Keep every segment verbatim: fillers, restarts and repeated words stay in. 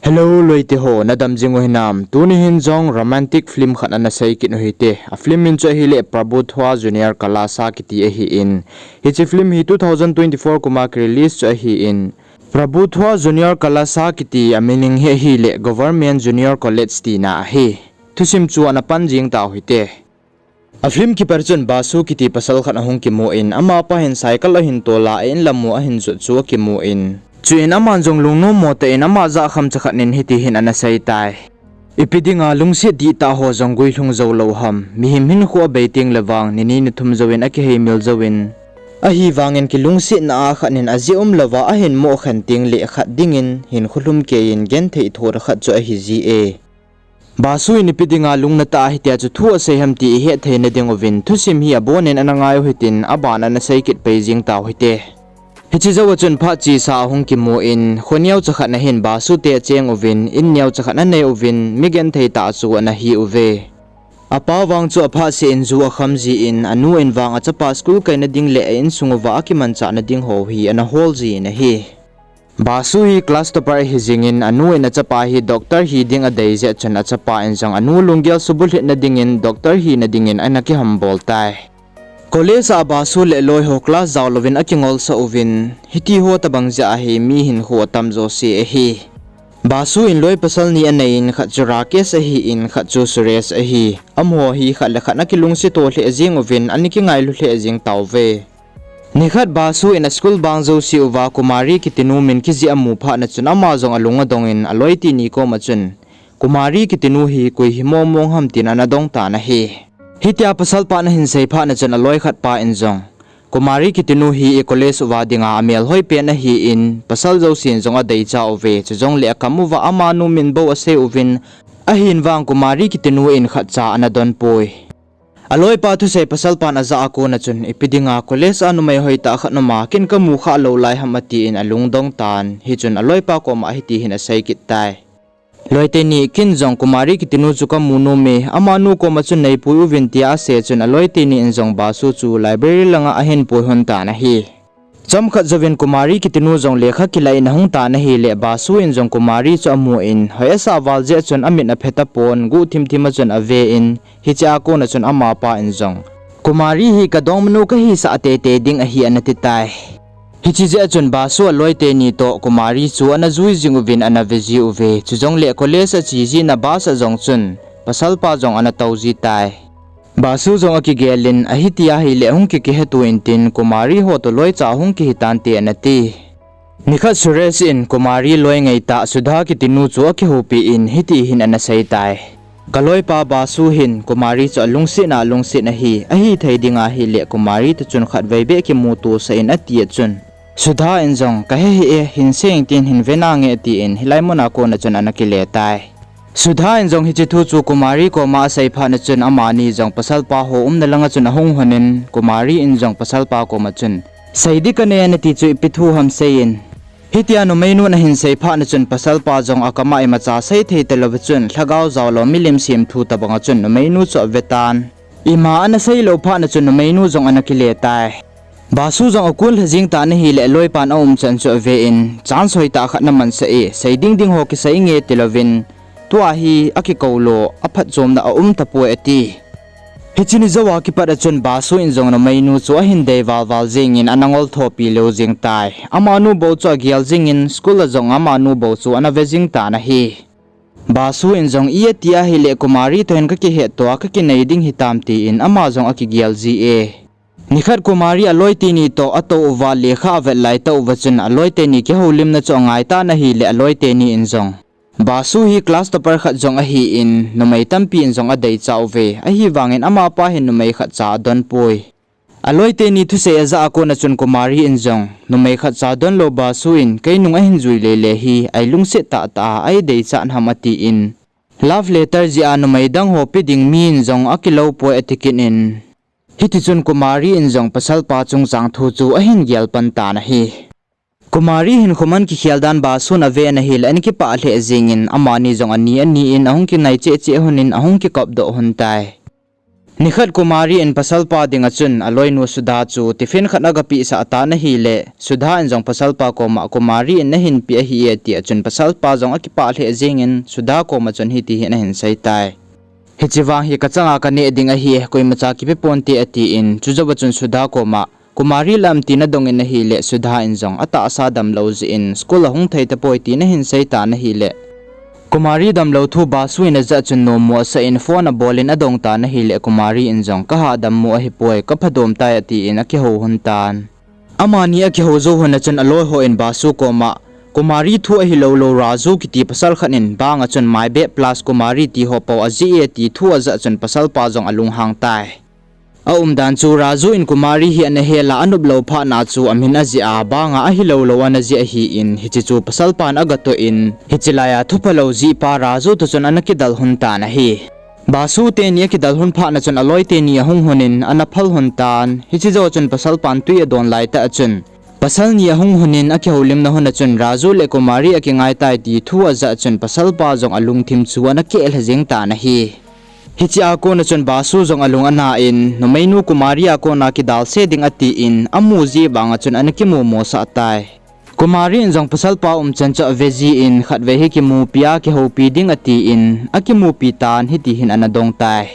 Hello loite ho, nadam jing u hinam? Tuni hin jong romantic film khat ana sei kit u hite. A film min chu ahile Prabhuthwa Junior Kalasa kiti ahin. Hiche film hi two thousand twenty-four kum a ki release chu ahin. Prabhuthwa Junior Kalasa kiti a meaning hi ahile Government Junior College tina ahi. Thusim chu ana pan jing tau hite. A film kipat chun Basu kiti pasal khat ahung kimu in, amapa hin cycle ahin tol a, a in lam u ahin jot chu akimu in. Chuin aman jong lungnom mo tah in ama jahkham chakhat nin hiti hin ana sei tai. Ipi dinga lungset dihtah ho jong guilhung jou lou ham, mihem hinkho abei teng le vang, ni ni ni thum jouvin akiheimil jouvin. Ahivangin kilungsetna a khat nin ajeh um louva ahin mo khen teng le khat dingin hinkho lhum kei in genthei thot khat chu ahi ji e. Basu in ipi dinga lungna tah a hitia chu thu asei ham ti ihet theina ding uvin thusim hi abonin ana ngai u hitin aban ana sei kit pei jing tau hite. Hiche jou a chun phat chesa ahung kimu in, kho neocha khat na hin Basu te acheng uvin, in neocha khat anei uvin, mi genthei tah chu ana hi uve. Apa vang chu aphat seh in ju akham ji in, anu in vang achapa school kaina ding le a insung uva akimanchah na ding ho hi ana hol ji in ahi. Basu hi class topper ahi jingin, anu in achapa hi doctor hi ding adei jeh chun achapa in jong anu lunggel subulhit na dingin doctor hina dingin ana kihambol tai. College a Basu le aloi ho class jao louvin akingolsah uvin, hiti ho tabang jeh a hi mi hinkho atam jo se ahi. Basu in loi pasal ni anei in, khat chu Rakesh ahi in, khat chu Suresh ahi. Amaho hi khat le khat ana kilungset to lheh jing uvin, ana kingailu lheh jing tauve. Nikhat Basu in a school bang jouse uva Kumari kiti nu min kijih amu phat na chun ama jong alung adong in aloi teni koma chun, Kumari kiti nu hi koi hi mong mong ham tin ana dong tan ahi. Hitia pasal pa ana hin sei phat na chun aloi khat pa in jong, Kumari kiti nu hi i college uva dinga amel hoi pen ahi in, pasal jousen jong adeicha uve, chujongle akam uva amanu min bou asei uvin, ahin vang Kumari kiti nu in khatcha ana don poi. Aloipa thusei pasal pan ajah a kona chun, ipi dinga college a numei hoitah khat um a, ken kamu kha lou lai ham atin alungdong tan, hichun aloipa koma hiti hin asei kit tai. Loi teni, ken jong Kumari kiti nu chu kamu nom e, amanu koma chun neipui uvin tia asei chun aloi teni in jong Basu chu library langa ahin pui lhon tan ahi. Chomkhat jouvin Kumari kiti nu jong lekha kilah in ahung tan ahile Basu in jong Kumari chu amu in, hoi asa val jeh chun amit aphe tapon, guh thim thim a chun ave in, hiche a kona chun amapa in jong, Kumari hi kadongmanu kahisah teitei ding ahi ana ti tai. Hiche jeh chun Basu aloi teni toh Kumari chu ana jui jing uvin ana ve ji uve, chujongle college ache jin a bus a jong chun, pasalpa jong ana tou ji tai. Basu jong akigel in, ahitia hile hung kikihetu intin, Kumari ho toh loicha hung kihi tante ana ti. Nikhat Suresh in Kumari loi ngeitah Sudha kiti nu chu akihoupi in hiti hin ana sei tai. Kaloipa Basu hin Kumari chu alungset na alungset ahi, ahithei dinga hile Kumari toh chun khatvei beh kimutosah in ati a chun, Sudha in jong, kahe hih e, hin sei intin hin ve nange atin, hilai muna kona chun ana kile tai. Sudha in jong hiche thu chu Kumari koma asei phat na chun amani jong pasalpa ho umna langa chun ahung lhon in, Kumari in jong pasalpa koma chun, sei ding kanei e nati chu ipi thu ham sei in. Hitia numeinu in ahin sei phat na chun pasalpa jong akama imacha sei thei talouva chun, lhagao jao lou milim semthu tabanga chun numeinu chu ave tan. Ima ana sei lou phat na chun numeinu jong ana kile tai. Basu jong akul lha jing tan ahile aloipan aumchan chu ave in, chance hoitah khat ana mansah e, sei ding ding ho kisei inge tilouvin, tua hi akikou lou, aphatchomna aum tapoi ati. Hiche ni jouva kipat a chun Basu in jong numeinu chu ahin dei val val jingin ana ngol thopi lou jing tai. Amanu bou chu agel jingin school a jong amanu bou chu ana ve jing tan ahi. Basu in jong i ati ahile Kumari toh hin kakihetto a kakinei ding hitam tin ama jong akigel ji e. Nikhat Kumari aloi teni toh atou uva lekha avet lai tah uva chun aloi teni kihoulimna chu angai tan ahile aloi teni in jong, Basu hi class topper khat jong ahin, numei tampi in jong adeicha uve, ahivangin amapa hin numei khatcha adon poi. Aloi teni thusei ajah a kona chun Kumari in jong, numei khatcha donlou Basu in keinung ahin jui lele hi, eilungset tahtah a eideichat ham atin, love letter jeh a numei dang ho pe ding mi in jong akilou poi ati kit in. Hitichun Kumari in jong pasalpa chungchang thu chu ahin gel pan tan ahi. Kumari hinkho man kikhel dan Basu in ave in ahile ana kipah lheh jingin amani jong ani ani in ahung kinai cheh cheh lhon in ahung kikopdoh lhon tai. Nikhat Kumari in pasalpa dinga chun aloinu Sudha chu tiffin khat agapeh sah tan ahileh, Sudha in jong pasalpa koma Kumari in nahin pe ahi e tia chun pasalpa jong akipah lheh jengin Sudha koma chun hiti hin ahin seitai. Hiche vang hi kachanga kaneh ding ahi, koimacha kipe ponte atin, chujouva chun Sudha koma, Kumari lamti nadongin ahileh, Sudha in jong atahsa damlou jeh in, school ahung thei tapoi tina ahin seitan ahileh. Kumari damlou thu Basu in ajah chun nommo asah in phone abolin adongtan ahileh, Kumari in jong kaha dammo ahipoi, kapha dom tai atin akihou lhon tan. Amani akihou jou lhon a chun aloi ho in Basu koma, Kumari thu ahilou lou Raju kiti pasal khat in banga chun Maibep plus Kumari ti ho pou ajih e ti thu ajah chun pasalpa jong alunghang tai. Aumdan chu Raju in Kumari hi ana hel a anop lou phatna chu amin ajih a banga ahilou lou ana jih ahin hiche chu pasalpan agatoh in hiche laiya thuphalou jihpa Raju toh chun ana kidal lhon tan ahi. Basu teni akidal lhon phatna chun aloi teni ahung lhonin ana phal lhon tan hiche jou chun pasalpan tui adon laitah a chun pasal ni ahung lhonin akihoulimna lhon a chun Raju le Kumari akingai tai ti thu ajah chun pasalpa jong alungthim chu ana kehlha jeng tan ahi. Hiche a kona chun Basu jong alung ana in, numeinu Kumari a kona kidalse ding atin, amu ji vanga chun ana kimumosah tai. Kumari in jong pasalpa umchan chu ave jin, khatvei hi kimupi a kihoupi ding atin, akimupi tan hiti hin ana dong tai.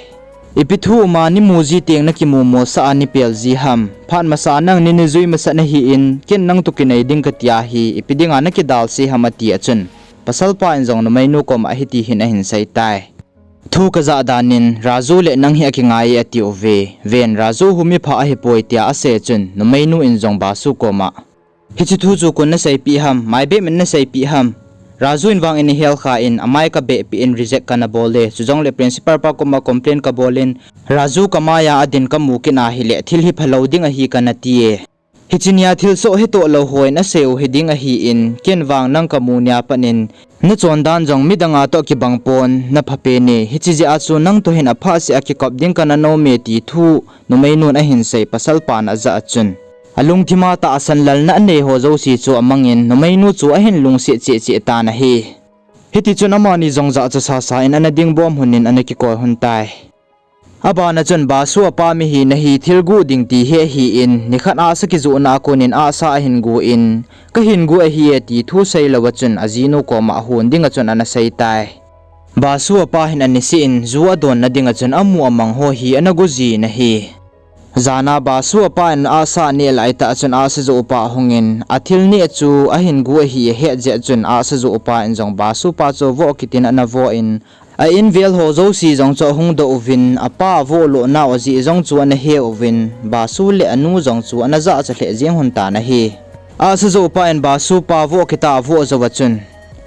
Ipi thu uma nimu ji teng nakimumosah a nipel ji ham, phat masa nangni neijui masat nahin, ken nang toh kinei ding kati ahi, ipi dinga nakidalse ham ati a chun, pasalpa in jong numeinu koma hiti hin ahin seitai. Thu kajah danin, Raju le nang hi akingai e atiuve. Ven, Raju hu mipha ahipoi tia asei chun, numeinu in jong Basu koma, hiche thu chu koin naseipeh ham, Maibep in naseipeh ham? Raju in vang eina helkha in, amai kabehpeh in reject kana bol e, chujongle principal pa koma complain kabolin, Raju kamaiya adin kamu kit ahile, thil hi phalou ding ahi kana ti e. Hiche nia thilsoh hetoh lou hon asei u hiding ahin, ken vang nang kamu nia pat in, nachondan jong midang a toh kibang pon, naphapen e, hiche jeh a chu nang toh hin aphaseh a kikop ding kana nom e ti thu, numeinun ahin sei pasalpan ajah a chun, alungthim a tahsan lalna anei ho jouse chu amangin, numeinu chu ahin lungset cheh cheh tan ahi. Hitichun amani jong jachat sasa in ana dingbom lhonin ana kikoi lhon tai. Abana chun Basu apa mihina hi thil guh ding ti hi ahin, nikhat ahsa kijohna a konin ahsa ahin gu in, kahin gu ahi e ti thu seilou a chun ajinu koma hon dinga chun ana seitai. Basu apa hin aniseh in, ju adonna dinga chun amu amang ho hi ana gu jin ahi. Jana Basu apa in ahsa aneh laitah a chun ahsa joh upa ahungin, athil neh chu ahin gu ahi ahet jeh chun ahsa joh upa in jong Basu pa chu voh kitin ana voh in, a in vel ho jouse jong chu ahung doh uvin, apa avoh lohnau ajeh jong chu ana he uvin, Basu le anu jong chu ana jachat lheh jeng lhon tan ahi. Ahsa joh upa in Basu pa voh kit a avoh jouva chun,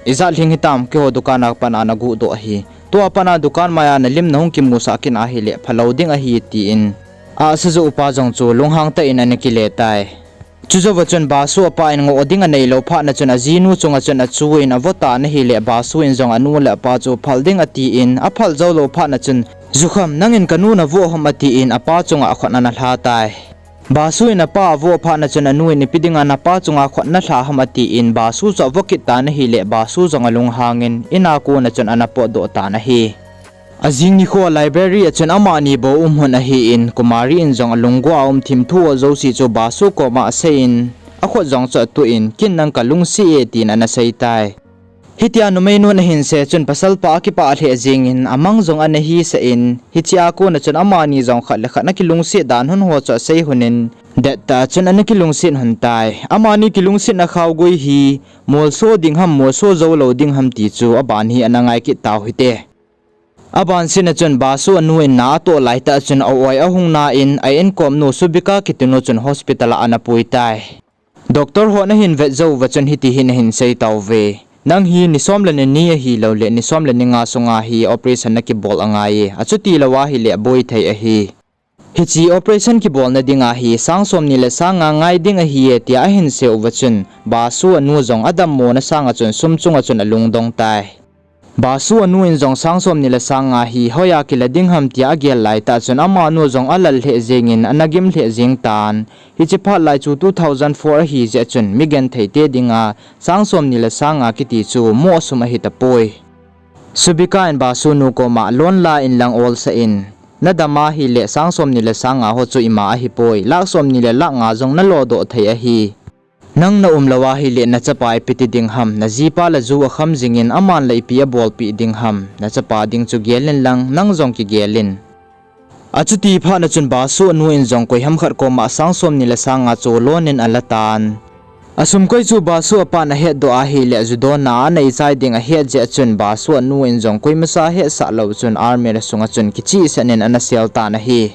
ijat lhing hitam, keiho dukan a pat a naguhdoh ahi. Tua pat a dukan maiya nalim nahung kimusah kit ahile phalou ding ahi tin, ahsa joh upa jong chu lunghang tah in ana kile tai. Chujouva chun Basu apa in ngoh ding aneilou phatna chun ajinu chunga chun achuin avoh tan ahile Basu in jong anu le apa chu phal ding atin, aphal joulou phatna chun, jukham nangin kanu navoh ham atin apa chunga khut ana lha tai. Basu in apa avoh phatna chun anu in ipi dinga napa chunga khut nalha ham atin Basu chu avoh kit tan ahile Basu jong alunghangin in a kona chun ana potdoh tan ahi. Ajing nikho library a chun amani bou um lhon ahin Kumari in jong alunggua um thimthu ho jouse chu Basu koma aseiyin, akhut jong chu atuh in, ken nang kalungset e tin ana seitai. Hitia numeinun ahin sei chun pasalpa akipah lheh jengin amang jong ana hisah in, hiche a kona chun amani jong khat le khat ana kilungset dan lhon ho chu asei lhonin, dettah chun ana kilungset lhon tai. Amani kilungsetna khaogui hi molso ding ham, molso joulou ding ham ti chu aban hi ana ngai kit tau hite. Abansetna chun Basu anu in na atoh laitah chun a-oi ahung na in, a-inkomnu Subika kitinu chun hospital a ana pui tai. Doctor hon ahin vet jouva chun hiti hin ahin sei tauve. Nang hi ni som le ni ni ahilouleh ni som le ni nga sunga hi operation nakibol angai e, achutilou ahile boi thei ahi. Hiche operation kibolna dinga hi sang somni le sang nga ngai ding ahi e tia ahin sei uva chun, Basu anu jong adammona sanga chun sum chunga chun alungdong tai. Basu anu in jong sang somni le sang nga hi hoiya kila ding ham tia agel laitah chun amanu jong alal lheh jengin ana gim lheh jeng tan. Hiche phat lai chu two thousand four ahi jeh chun mi gentheite dinga sang somni le sang nga kiti chu moh sum ahi tapoi. Subika in Basu nu koma loan la in lang olsah in, Nadam ahile sang somni le sang nga ho chu ima ahipoi, lakh somni le lakh nga jong nalodoh thei ahi. Nang naum lou ahile nachapa ipi ti ding ham, najipa la ju akham jingin aman la ipi abolpeh ding ham, nachapa ding chu gel in lang, nang jong kigel in. Achuti phat na chun Basu anu in jong koiham khat koma sang somni le sang nga chu loan in ala tan. Asum koi chu Basu apan ahetdoh ahile, ju donna a anei chai ding ahet jeh a chun Basu anu in jong koima sa hetsah lou chun almirah sunga chun kichihsan in ana sel tan ahi.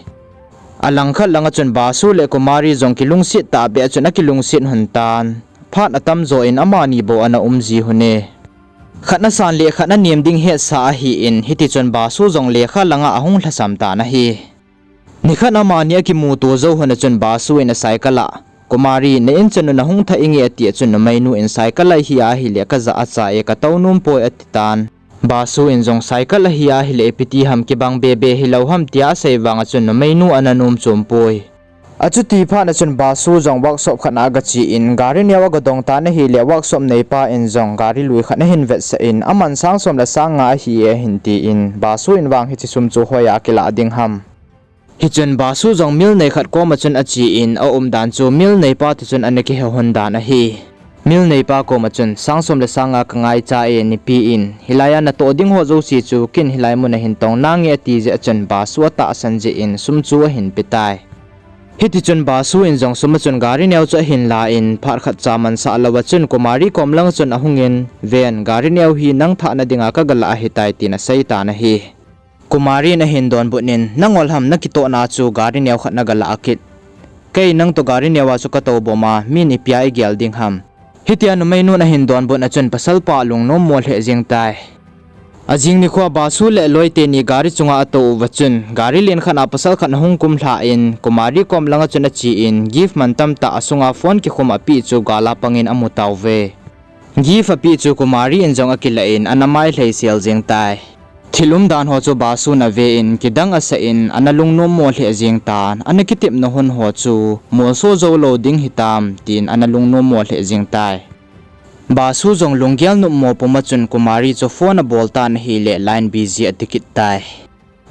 Alangkhat langa chun Basu le Kumari jong kilungset tahbeh a chun akilungset lhon tan. Phat atamjo in amani bou ana um ji lhon e. Khat nasan le khat nanem ding hetsa ahin, hitichun Basu jong lekha langa ahung lhasam tan ahi. Nikhat amani akimuto jou lhon a chun Basu in a cycle a, Kumari, na inchanu nahung thah inge, ati a chun numeinu in cycle ahi ahile kajah acha e, katou nom poi, ati tan. Basu in jong cycle ahi ahile ipi ti ham, kibang bebe hilou ham, tia asei vang a chun numeinu ana nom chom poi. Achuti phat na chun Basu jong workshop khat na agache in gari neo agadong tan ahile, workshop neipa in jong gari lui khat ahin vetsah in, aman sang som le sang nga ahi e ahin tin, Basu in vang hiche sum chu hoiya kilah ding ham. Hichun Basu jong mil nei khat koma chun ache in, aumdan chu mil neipa toh chun ana kihe lhon dan ahi. Mil neipa koma chun, sang som le sang nga kangaicha e, nipi in, hilaiya natoh ding ho jouse chu ken hilai muna hin tong nange, ati jeh a chun Basu atahsan jeh in sum chu ahin petai. Hitichun Basu in jong sum a chun gari neo chu ahin la in, phat khat cha mansah louva chun Kumari kom langa chun ahungin, ven, gari neo hi nang thahna dinga kagalah ahitai, tin aseitan ahi. Kumari in ahin donbut in, nangol ham, nakitohna chu gari neo khat nagalah kit. Kei nangtoh gari neo a chu katou bom a, min ipia igel ding ham. Hitia numeinun ahin donbut na chun pasalpa lungnommo lheh jeng tai. Ajing nikhoa Basu le aloiteni gari chunga atou uva chun, gari len khat a pasal khat ahung kumlha in, Kumari kom langa chun ache in, gift mantamtah asunga phone kikhum apeh chu gal a pangin amu tauve. Gift apeh chu Kumari in jong akilah in, ana mailhei sel jeng tai. Thil umdan ho chu Basun ave in, kidang asah in, ana lungnommo lheh jeng tan, ana kitepna hun ho chu molso joulou ding hitam, tin ana lungnommo lheh jeng tai. Basu jong lunggel nopmo puma chun Kumari chu phone abol tan ahile line busy ati kit tai.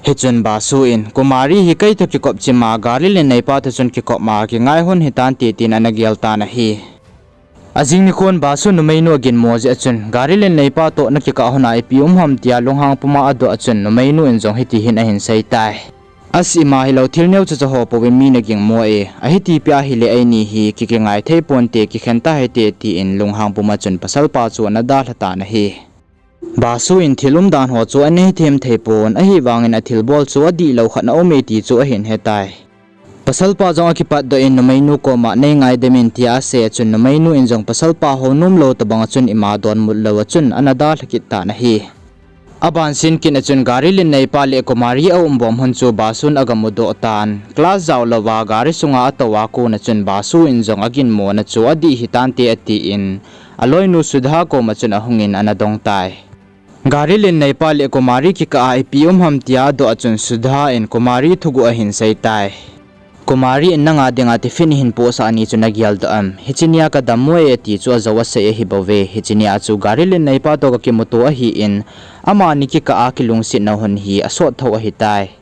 Hichun Basu in, Kumari hi keitoh kikop chima, gari len neipa toh chun kikop ma, kingai lhon hitante, tin ana gel tan ahi. Ajing nikhon Basu numeinu aginmo jeh a chun, gari len neipa toh nakikah lhona ipi um ham, tia lunghang puma adoh a chun, numeinu in jong hiti hin ahin sei tai. As, ima hilou, thil neocha cha ho pouvin mi nagingmo e, ahiti pia hile eini hi kikingai thei ponte, kikhen tahite, tin lunghang puma chun pasalpa chu ana dalha tan ahi. Basu in thil umdan ho chu ana hethem thei pon, ahivangin athilbol chu adihlou khat aume ti chu ahin hetai. Pasalpa jong akipatdoh in numeinu koma, nei ngaidam in, tia asei a chun numeinu in jong pasalpa hou nomlou tobang a chun ima donbut lou a chun ana dalha kit tan ahi. Abansen kit a chun gari len neipa le Kumari aumbom lhon chu Basun agamudoh tan. Class jaolouva gari sunga atou a kon a chun Basu in jong aginmona chu adih hitante atin, aloinu Sudha koma chun ahungin ana dong tai. Gari len neipa le Kumari kikah a ipi um ham tia adoh a chun Sudha in Kumari thuguh ahin sei tai. Kumari in, nanga dinga tiffin ihin pohsah ni chu nageldoh em? Hiche nia kadammo e, ati chu ajou asei ahibouve. Hiche nia chu gari len neipa toh kakimuto ahin, amani kikah a kilungsetna hun hi asot thou ahitai.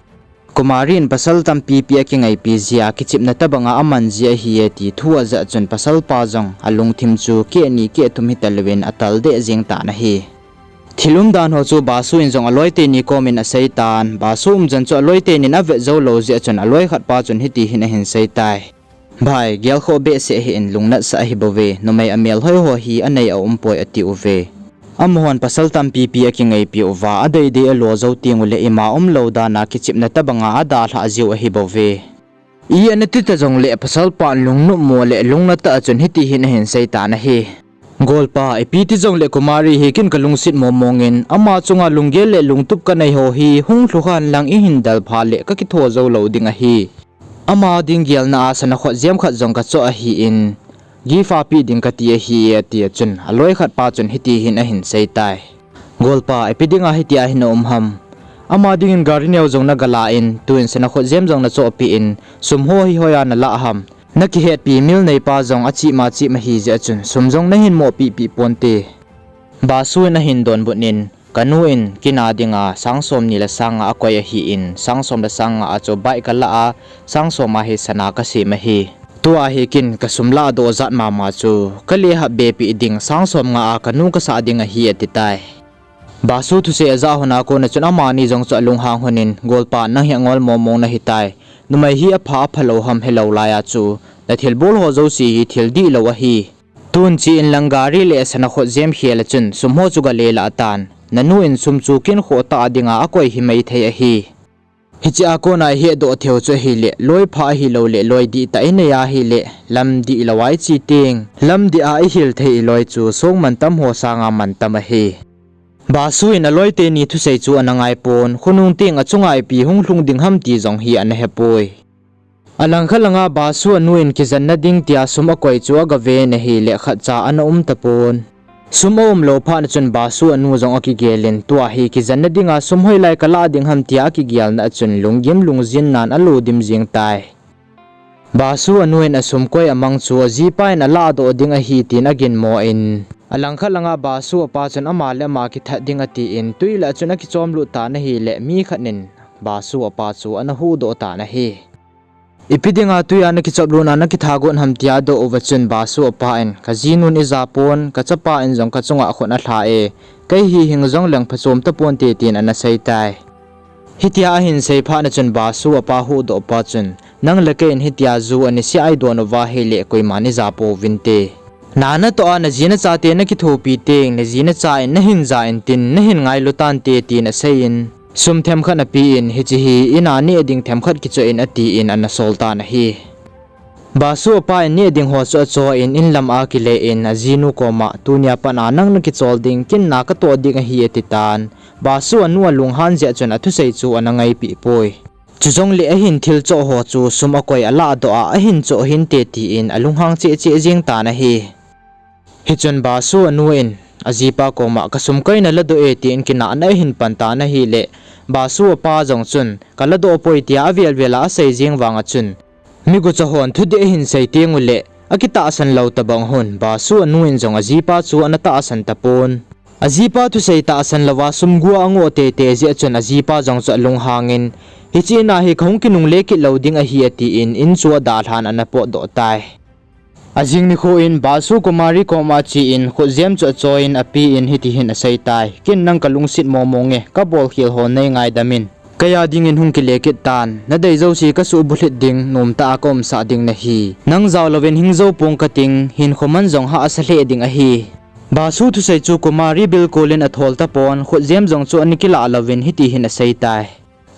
Kumari in pasal tampipi akingaipi jia, kichepna tobanga aman ji ahi e, ti thu ajah chun pasalpa jong alungthim chu keh ni keh thum hitalouvin atal deh jeng tan ahi. Thil umdan ho chu Basu in jong aloiteni komin asei tan, Basu umchan chu aloitenin avet joulou jeh a chun aloi khatpa chun hiti hin ahin sei tai. Bhai, gelkhoh behseh hih in, lungnatsah ahibouve, numei amelhoi ho hi anei aumpoi atiuve. Amahon pasal tampipi akingaipi uva, adeidei alo jou tenguleh ima umlou dana kichepna tobanga adalhah jiu ahibouve. I ana tita jongleh pasalpan lungnopmo leh lungnatah a chun hiti hin ahin sei tan ahi. Golpa, ipi ti jongleh Kumari hi ken kalungset mongmongin, ama chunga lunggel le lungtup kanei ho hi hung lhukhan lang ihin del phat leh kakitho joulou ding ahi. Ama ding gelna a sana khutjem khat jong kachoh ahin, gift a peh ding kati ahi, ati a chun aloi khatpa chun hiti hin ahin sei tai. Golpa, ipi dinga hitia hi naum ham? Ama dingin gari neo jong nagalah in, tuin sana khutjem jong nachohpeh in, sum ho hi hoiya nalah ham? Nakihetpi mil neipa jong achima chima hijeh a chun sum jong nahin mohpehpeh ponte. Basu in ahin donbut in, Kanu in kin a dinga sang som ni le sang nga akoi ahin, sang som le sang nga a chu bike kalah a, sang som a hi sana kasem ahi. Tua hi kin kasum lahdoh jat mama chu, kale hapbe peh ding, sang som nga a kanu kasah ding ahi, atitai. Basu thusei ajah lhon a kona chun amani jong chu alunghang lhonin, Golpa, nang hi angol mongmong nahitai. Numei hi apha aphalou ham helou laiya chu, nathilbol ho jouse hi thil dihlou ahi. Tun che inlang gari le sana khutjem khel a chun sum ho chu gale lah tan. Nanu in sum chu kin khoh tah a dinga akoi himai thei ahi. Hiche a kona ihetdoh theiu chu ahileh, loi pha ahilouleh loi dihtah inei ahileh, lam dihlou a iche teng, lam dih a ihil thei iloi chu song mantam ho sanga mantam ahi. Basu in aloi teni thusei chu ana ngaipon, khonung teng achunga ipi hung lhung ding ham ti jong hi ana hepoi. Alangkhat langa Basu anu in kijenna ding tia sum akoi chu agaven ahileh khatcha ana um tapon. Sum aumlou phatna chun Basu anu jong akigelin, tua hi kijenna dinga sum hoilai kalah ding ham tia akigelna a chun lunggim lungjinnan alo dim jeng tai. Basu anu in asum koi amang chu ajipa in alahdoh ding ahi tin aginmo in, alangkhat langa Basu apa chun ama le ama kithat ding atin, twi lah a chun akichomlut tan ahileh mi khat in Basu apa chu ana huhdoh tan ahi. Ipi dinga twi a nakichoplutna nakitha got ham tia adoh uva chun Basu apa in, kajinu'n ijapon, kachapa in jong kachunga khut alha e, kei hi hing jongleng phachom taponte tin ana seitai. Hitia ahin sei phatna chun Basu apa huhdoh pa chun, nang le kei in hitia ju anisea idon uva ahileh koiman ijapouvinte. Na natoh a naji nachate nakithopi teng, naji nacha in nahin ja intin, nahin ngailu tante tin aseiyin, sum themkhat apen, hiche hi in a neh ding themkhat kichoh in atin ana sol tan ahi. Basu apa in neh ding ho chu acho in, inlam a kile in ajinu koma, tunia pat a nang nakichol ding, kin na katoh ding ahi, atitan. Basu anu alunghan jeh chun athusei chu ana ngaipeh poi. Chujongleh ahin thil choh ho chu sum akoi alahdoh a ahin choh hinte tin alunghang cheh cheh jeng tan ahi. Hichun Basu anu in ajipa koma, kasum koi naladoh e tin kinahna ahin pan tan ahileh, Basu apa jong chun, kaladoh poi tia avel vel a asei jeng vanga chun, migucha hon thudih ahin sei tenguleh akitahsan lou tobang hon Basu anu in jong ajipa chu ana tahsan tapon. Ajipa thusei tahsan louva sum gu a angoh teitei jeh chun ajipa jong chu alunghangin, hiche in a hi kahung kinungle kit lou ding ahi, atin in chu adalhan ana potdoh tai. Ajing nikho in Basu Kumari koma achen khutjem chu achoiyin apen hitihin aseitai, ken nang kalungset mongmong e, kabolkhel ho neingaidam in. Kei a dingin hung kile kit tan, nadei jouse kasuhbulhit ding, nomtah a kaumsah ding nahi. Nang jao louvin hing jou pong kating, hinkho man jong hahsa lheh ding ahi. Basu thusei chu Kumari bilkul in athol tapon, khutjem jong chu ana kilah louvin hitihin aseitai.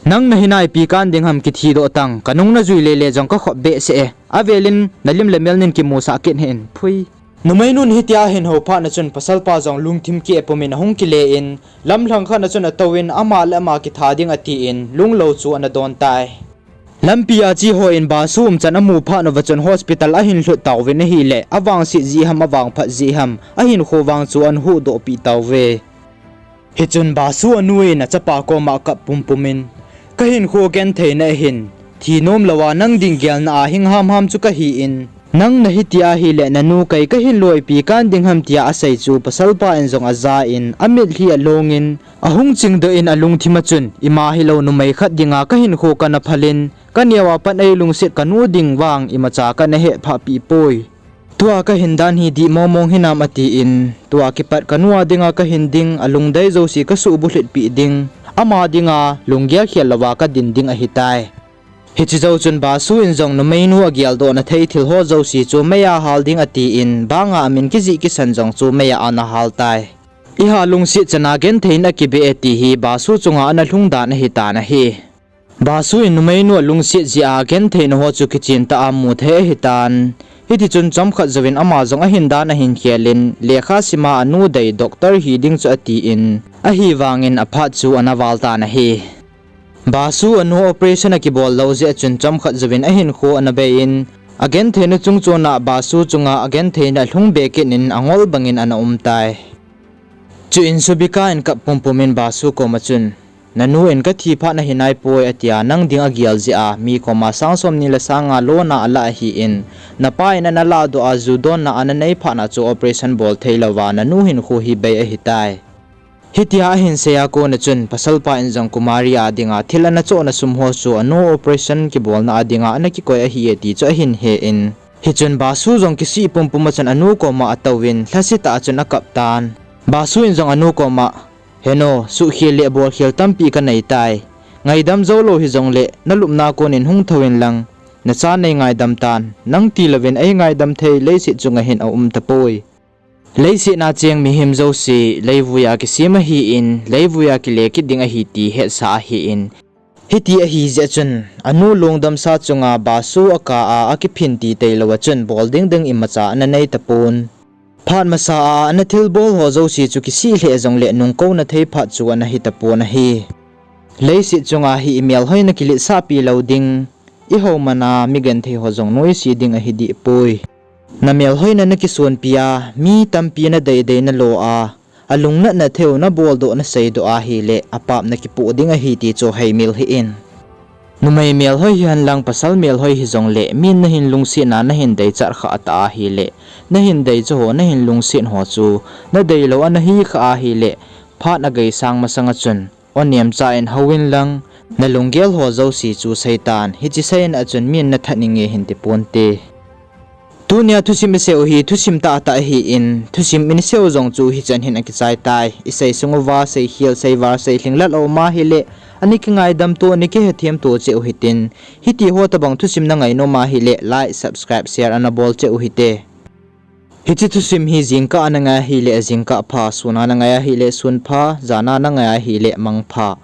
Nang nahi naipi kan ding ham, kithihdoh tang, kanung najui lele jong kakhop behseh e. Avel in nalim le mel nin kimusah kit hih in, phui. Numeinun hitia ahin hou phatna chun pasalpa jong lungthim keh pumin ahung kile in, lamlhang khatna chun atouvin ama le ama kitha ding atin, lunglou chu ana don tai. Lampi a che hon Basu umchan amu phat uva chun hospital ahin lhut tauvin ahileh, avangset jeh ham avangphat jeh ham, ahinkho vang chu ana huhdohpeh tauve. Hichun Basu anu in achapa koma kap pumpum in, kahinkho gentheina ahin, thi nomlouva nang ding gelna a hing hamham chu kahin, nang nahitia ahileh nanu kei kahin lou ipi kan ding ham tia asei chu pasalpa in jong aja in, amitlhi alongin, ahung chingdoh in alungthim a chun, ima hilou numei khat dinga kahinkho kana phal in, kaneo a pat eilungset kanu ding vang imacha kana hehphahpeh poi. Tua kahin dan hi dih mongmong hinam atin, tua kipat kanu a dinga kahin ding, alungdei jouse kasuhbulhitpeh ding, ama dinga lunggel khel louva kadin ding ahitai. Hiche jou chun Basu in jong numeinu ageldohna thei thil ho jouse chu meiya hal ding atin, banga amin kijih kisan jong chu meiya ana hal tai. Iha lungset chana gentheina kibe e ti hi Basu chunga ana lhung dan ahitan ahi. Basu in numeinu alungset jeh a gentheina ho chu kichen tah a mu thei ahitan. Hitichun chomkhat jouvin ama jong ahin dan ahin khel in, lekha sima anu dei doctor hi ding chu atin, ahivangin aphat chu ana val tan ahi. Basu anu operation akibol lou jeh chun chomkhat jouvin ahinkho ana bei in, agentheina chungchona Basu chunga agentheina alhung be kit in angol bangin ana um tai. Chuin Subika in kap pumpum in Basu koma chun, nanu in kathi phat nahi naipoi atia, nang ding agel jeh a mi koma sang somni le sang nga loan a alah ahin, napa in ana lahdoh a ju donna ana nei phatna chu operation bol theilouva nanu hinkho hi bei ahitai. Hitia ahin seiya kona chun pasalpa in jong Kumari a dinga thil ana chohna sum ho chu anu operation kibolna a dinga ana kikoi ahi e ti chu ahin he in. Hichun Basu jong kisih pumpum a chun anu koma atouvin lhasetah a chun akap tan. Basu in jong anu koma, Henu, suhkhel le bolkhel tampi kanei tai. Ngaidam joulou hijongle nalupna konin hung thou inlang, nacha nei ngaidam tan, nang tilouvin ei ngaidam thei leiset chunga hin aum tapoi. Leiset a cheng mihem jouse leivuiya kisem ahin, leivuiya kile kit ding ahi ti hetsa ahin. Hiti ahijeh chun, anu lungdamsa chunga Basu akah a akiphin ti tailouva chun bol ding ding imacha ana nei tapon. Phat masa a ana thilbol ho jouse chu kisih lheh jongle nungkouna thei phat chu ana hi tapon ahi. Leiset chunga hi imelhoina kiletsahpi lou ding, ihoumana migenthei ho jong noise ding ahi dehpoi. Namelhoina nakisonpi a, mi tampi nadei dei nalo a, alungnatna theiu naboldoh naseidoh ahile, apap nakipoh ding ahi ti chu heimil hih in. Numei melhoi hihenlang pasal melhoi hijongle, min nahin lungsetna nahin deichat khah tah ahile, nahin deicha ho, nahin lungset ho chu, nadeilou ana hikhah ahile, phat ageisang masanga chun, o nemcha in houin lang, nalunggel ho jouse chu seitan, hiche seina a chun min nathat inge hin tiponte. Tunia thusim isei u hi thusim tahtah ahin, thusim in isei u jong chu hichan hin akichai tai, isei sung uva, seikhel, seivar, seilhing lat aum ahile, ana kingaidam to, ana kihethem to cheh u hitin, hitiho tobang thusim nangai nom ahile, like, subscribe, share ana bol cheh u hite. Hiche thusim hi jingkah a nangai ahile, jingkah pha, sun a nangai ahile, sun pha, jan a nangai ahile, mang pha.